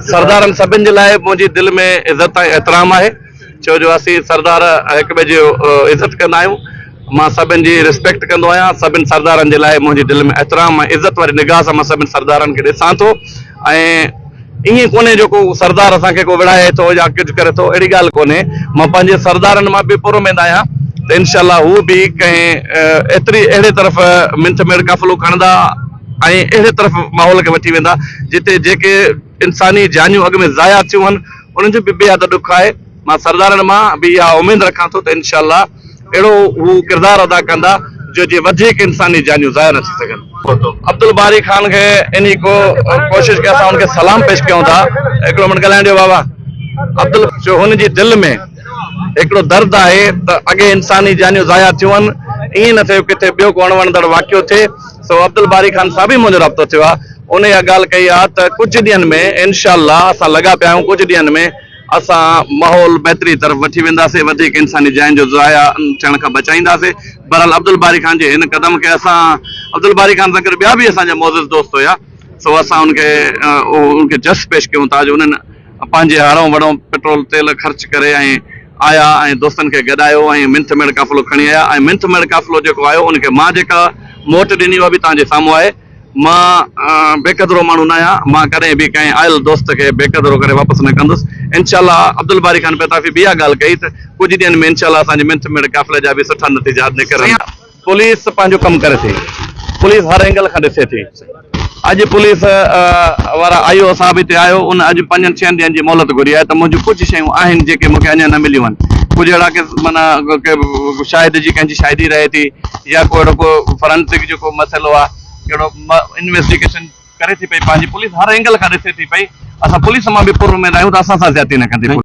سردارن سڀن جي لاء منهنجي دل ۾ عزت ۽ احترام آهي ڇو جو اسين سردار هڪ ٻئي جي عزت ڪندا آهيون مان سڀن جي ريسپيڪٽ ڪندو آهيان سڀن سردارن جي لاء منهنجي دل ۾ احترام ۽ عزت واري نگاهه سان مان سڀن سردارن کي ڏسان ٿو ۽ ائين ڪونهي جو ڪو سردار اسان کي ڪو وڙهائي ٿو يا ڪجهه ڪري ٿو اهڙي ڳالهه ڪونهي مان پنهنجي سردارن مان به پر اميد آهيان ته انشاء الله هو به ڪنهن ايتري اهڙي طرف منٿ ميڙ قافلو کڻندا ۽ اهڙي طرف ماحول کي وٺي ويندا جتي جيڪي انساني جانيون اڳ ۾ ضايع ٿيون هن انهن جو به بيحد ڏک آهي مان سردارن مان به اها اميد رکان ٿو ته انشاء الله اهڙو هو ڪردار ادا ڪندا جو جي وڌيڪ انساني جانيون ضايع نه ٿي سگهن. عبدالباري خان کي انهي ڪو ڪوشش کي اسان ان کي سلام پيش ڪيون ٿا هڪڙو منٽ ڳالهائڻ ڏيو بابا عبدل جو هن جي دل ۾ هڪڙو درد آهي ته اڳي انساني جانيون ضايع ٿيون هن ائين نه ٿئي ڪٿي ٻيو ڪو اڻوڻندڙ واقعو ٿئي سو عبدالباري خان سان به منهنجو رابطو ٿيو آهي ان اها ڳالهه ڪئي آهي ته ڪجهه ڏينهن ۾ انشاء الله اسان لڳا پيا آهيون ڪجهه ڏينهن ۾ اسان ماحول بهتري طرف وٺي وينداسين وڌيڪ انساني جاين جو ضايع ٿيڻ کان بچائينداسين بهرحال عبدالباري خان جي هن قدم کي اسان عبدالباري خان سان گڏ ٻيا به اسان جا معزز دوست هيا سو اسان ان کي ان کي جس پيش ڪيون ٿا جو انهن پنهنجي هڙئون وڙئون پيٽرول تيل خرچ ڪري ۽ آيا ۽ دوستن کي گڏايو ۽ منٿ ميڙ قافلو کڻي آيا ۽ منٿ ميڙ قافلو جيڪو آيو ان کي مان جيڪا موٽ ڏني اها به توهان جي سامهون آهي. مان بي قدرو ماڻهو نه آهيان مان ڪڏهن به ڪنهن آيل دوست کي بي قدرو ڪري واپس نه ڪندس. انشاء الله عبدالباري خان پتافي به اها ڳالهه ڪئي ته ڪجهه ڏينهن ۾ انشاء الله اسان جي منٿ ميڙ قافلي جا به سٺا نتيجا نڪرندا. پوليس پنهنجو ڪم ڪري ٿي پوليس هر اينگل کان ڏسي ٿي اڄ پوليس وارا آئي او صاحب هتي آيو ان اڄ پنجن ڇهن ڏينهن جي مهلت گهري آهي ته منهنجون ڪجهه شيون آهن جيڪي مونکي اڃا نه مليون آهن ڪجهه اهڙا ڪيس معنيٰ شاهد جي ڪنهن جي شاهدي رهي ٿي يا ڪو اهڙو ڪو فرانسڪ جو ڪو مسئلو آهي ڪهڙو انويسٽيگيشن ڪري ٿي پئي پنهنجي پوليس هر اينگل کان ڏسي ٿي پئي اسان پوليس مان به پر اميد آهيون ته اسان سان زيادتي نه ڪندي.